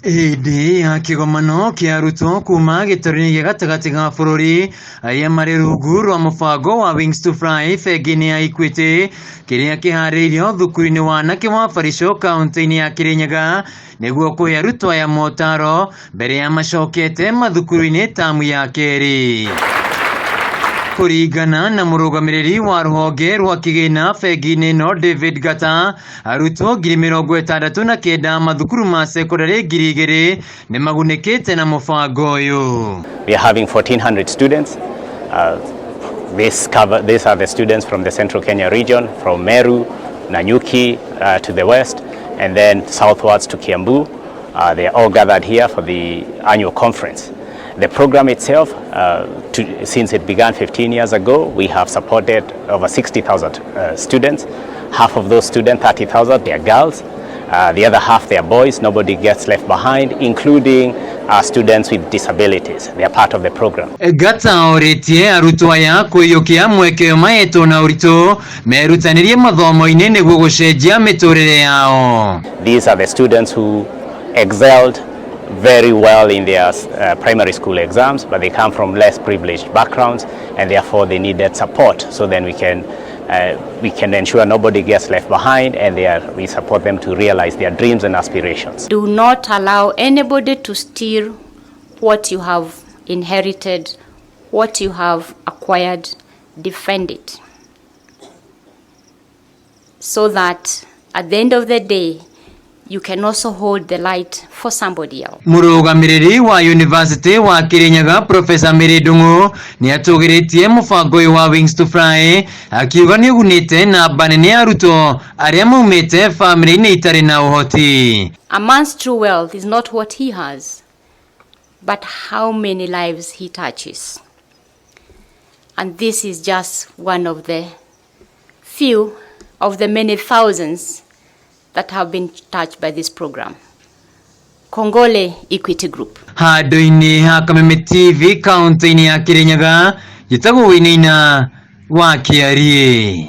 Hĩndĩ ya kĩgomano kĩa arutwo kuma gĩtarũ-inĩ gĩa gatagatĩ ga bũrũri arĩa marĩ rungu rwa mũbango wa Wings to Fly bengi-inĩ ya Equity kĩrĩa kĩharĩirio thukuru-inĩ wa anake wa Barisho kaunti-inĩ ya Kirinyaga nĩguo kũhe arutwo aya motaro mbere ya macokete mathukuru-inĩ tamu ya kerĩ. Kũringana na mũrũgamĩrĩri wa rũhonge rwa kĩgĩna bengi-inĩ ĩno David Gata, arutwo 69,000 mathukuru ma sekondarĩ 2,000 nĩ magunĩkĩte na mũbango ũyũ. We are having 1,400 students. These are the students from the Central Kenya region, from Meru, Nanyuki to the west, and then southwards to Kiambu. They are all gathered here for the annual conference. The program itself, since it began 15 years ago, we have supported over 60,000 students. Half of those students, 30,000, they are girls. The other half, they are boys. Nobody gets left behind, including students with disabilities. They are part of the program. Gata orĩtie arutwo aya kwĩyũkia mweke ũyũ mahetwo na ũritũ merutanĩrie mathomo-inĩ nĩguo gũcenjia mĩtũrĩre yao. These are the students who excelled very well in their primary school exams, but they come from less privileged backgrounds, and therefore they needed support. So then we can ensure nobody gets left behind, and we support them to realize their dreams and aspirations. Do not allow anybody to steal what you have inherited, what you have acquired. Defend it. So that at the end of the day, you can also hold the light for somebody else. Mũrũgamĩrĩri wa University wa Kirinyaga Professor Mary Ndung'u nĩ atũgĩrĩtie mũbango ũyũ wa Wings to Fly akiuga nĩ ũgunĩte namba nene ya arutwo arĩa maumĩte bamĩrĩ-inĩ itarĩ na ũhoti. A man's true wealth is not what he has, but how many lives he touches. And this is just one of the few of the many thousands that have been touched by this program. Kongole Equity Group. Handũ-inĩ ha Kameme TV kaunti-inĩ ya Kirinyaga, njĩtagwo Wĩnaina wa Kĩariĩ.